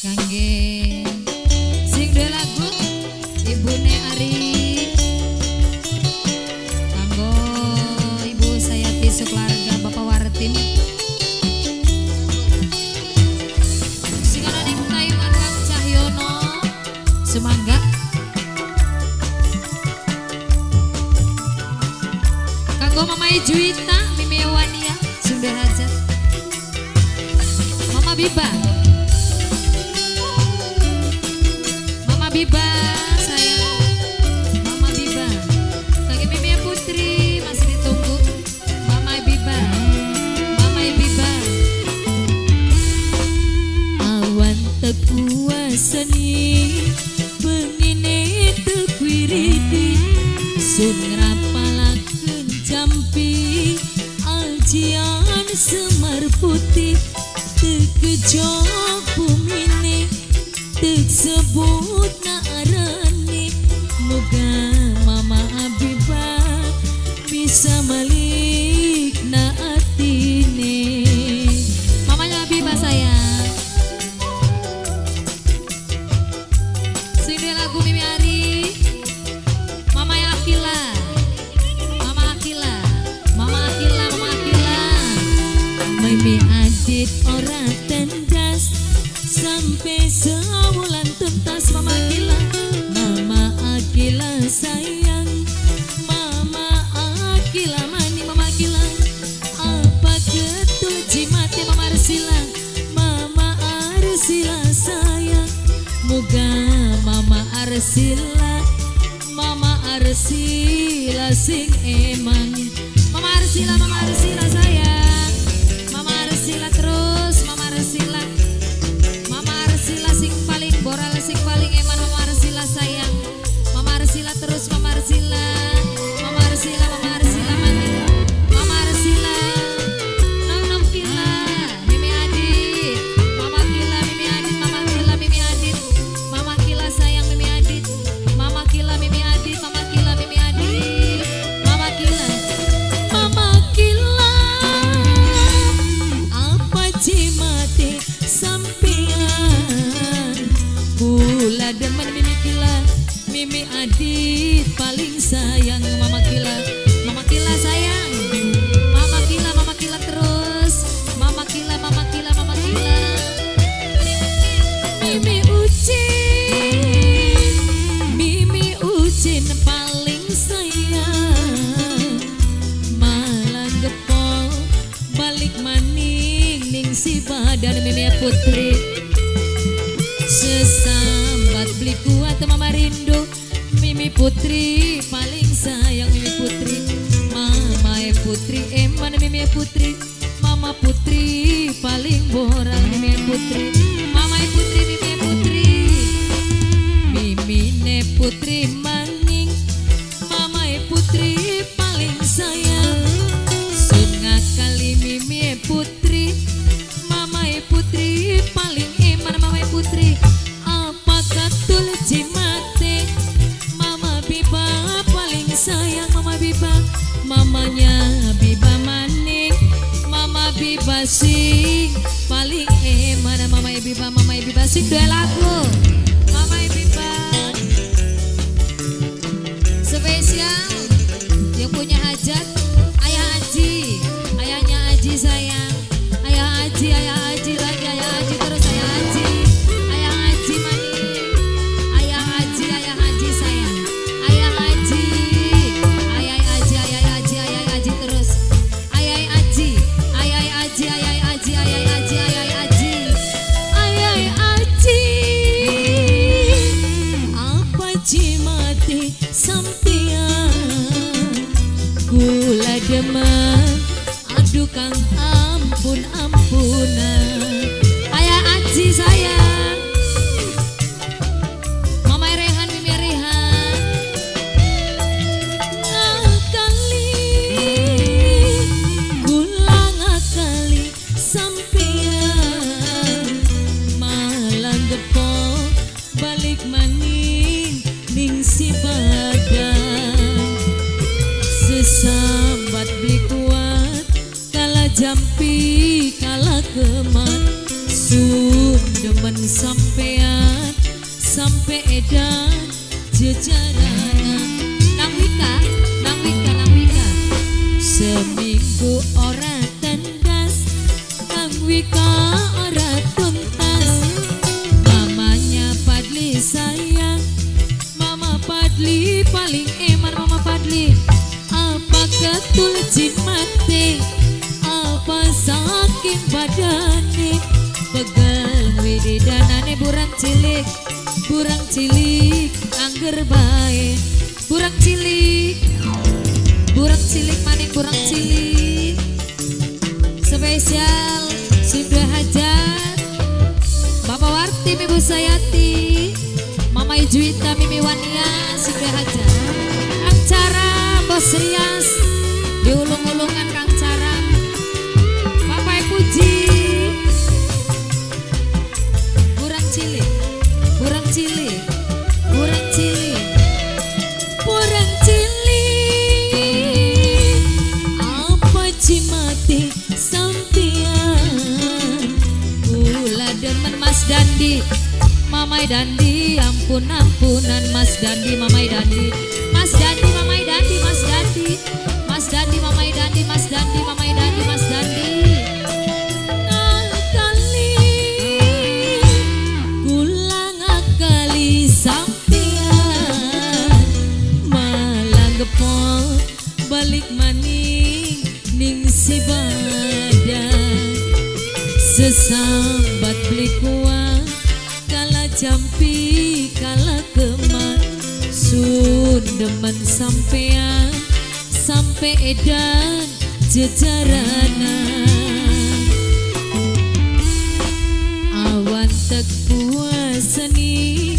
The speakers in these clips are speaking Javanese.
Kangge sing duwe lagu Ibune Ari, kanggo Ibu Sayati sekeluarga Bapak Wartim. Sing ana ning Taiwan Kang Cahyono, sumangga. Kanggo Mama Juwita Mimi Wania sing duwe hajat. Mama Biba, Mama Biba sayang, Mama Biba. Kaki Mimi Putri masih ditunggu. Mama Biba, Mama Biba. Awan tekuasani bengine tekuiriti sun ngrapalaken jampi aljian semar putih tekejok bumine tek sebut naarane. Moga Mama Abiba bisa malik na atine. Mamanya Abiba sayang. Sing duwe lagu Mimi Ari, Mama Akila, Mama Akila, Mama Akila, Mama Akila. Mimi Adit ora tendas sampai sewulan tuntas. Mama Akila, Mama Akila sayang, Mama Akila mani, Mama Akila. Apa ketul jimate Mama Arsila, Mama Arsila sayang. Moga Mama Arsila, Mama Arsila sing emang. Mama Arsila, Mama Arsila sayang, Mama Arsila terus, Mama Arsila, Mama Arsila sing paling boral, sing paling eman. Mama Arsila sayang, Mama Arsila terus, Mama Arsila, Mama Arsila, Mama Arsila mani, Mama Arsila. Nom nom kila, Mimi Adit, Mama Kila, Mimi Adit, Mama Kila, Mimi Adit, Mama Kila sayang Mimi Adit, Mama Kila, Mimi Adit, Mama Kila, Mimi Adit, Mama Kila, Mama Kila. Apa jimate sampean kula demen Mimi Kila, Mimi Adit paling sayang. Mama Kila, Mama Kila sayang, Mama Kila, Mama Kila terus, Mama Kila, Mama Kila, Mama Kila. Mimi Ucin, Mimi Ucin paling sayang. Malah gepol balik maning ning si badan Mimi Putri. Sesambat beli kuat Mama rindu Mimi Putri paling sayang. Mimi Putri, Mama Putri eman Mimi Putri, Mama Putri paling boral Mimi Putri, Mama Putri, Mimi Putri, Mimi ne Putri maning, Mama Putri paling sayang. Sun ngakali Mimi Putri, Mama Putri paling eman. Mama Putri, apa katul jimate Mama Biba paling sayang. Mama Biba, mamanya Biba maning, Mama Biba sing paling eman. Mama Biba, Mama Biba sing duwe lagu Mama Biba. Spesial yang punya hajat, Ayah Aji, ayahnya Aji sayang, Ayah Aji, Ayah Aji lagi, Ayah Aji terus, Ayah Aji, Ayah Aji maning, Ayah Aji, Ayah Aji sayang, Ayah Aji, Ayah Aji, Ayah Aji, Ayah Aji terus, Ayah Aji, Ayah Aji, Ayah Aji, Ayah Aji, Ayah Aji, Ayah Aji. Apa jimate sampean kula demen, aduh kang ampun ampunan. Ayah Aji sayang, Mama Rehan, Mimi Rehan. Ngakali kula ngakali sampean malah gepol balik maning ning si badan. Sesambat beli kuat kala jampi kala kemat. Sun demen sampean sampe edan jejarana. Nang Wika, nang Wika, nang Wika. Seminggu ora tendas, nang Wika ora tuntas. Mamanya Padli sayang, Mama Padli paling eman Mama Padli. Apa ketul jimate, apa saking badane, pegel wididanane burang cilik, burang cilik angger bae. Burang cilik, burang cilik maning burang cilik. Spesial Sinda Hajat, Bapak Warti, Ibu Sayati, Mama Ijuita, Mimi Wania, Sinda Hajat. Kang Cara, Bos Rias, diulung-ulungan Kang Cara. Bapak Puji, burang cilik, burang cilik, burang cilik, burang cilik. Apa cimate sampean? Kula demen Mas Dandi, Mamai Dandi, ampun ampunan Mas Dandi, Mamai Dandi, Mas Dandi, Mamai Dandi, Mas Dandi, Mas Dandi, Mamai Dandi, Mas Dandi, Mamai Dandi, Mas Dandi. Ngakali, kula ngakali sampean, malah gepol balik maning ning si badan. Sesambat beli kuah, kala jampi, kala kemat. Sun demen sampean, sampe edan jejarana. Awan tek puasani,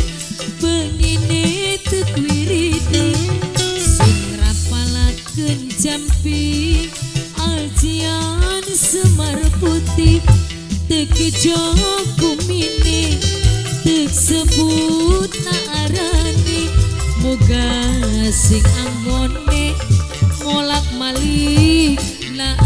bengine tek wiriti. Sun rapalaken jampi, aljian semar putih. Tek kumine, tek sebut na arani. Moga sing anggone molak malik na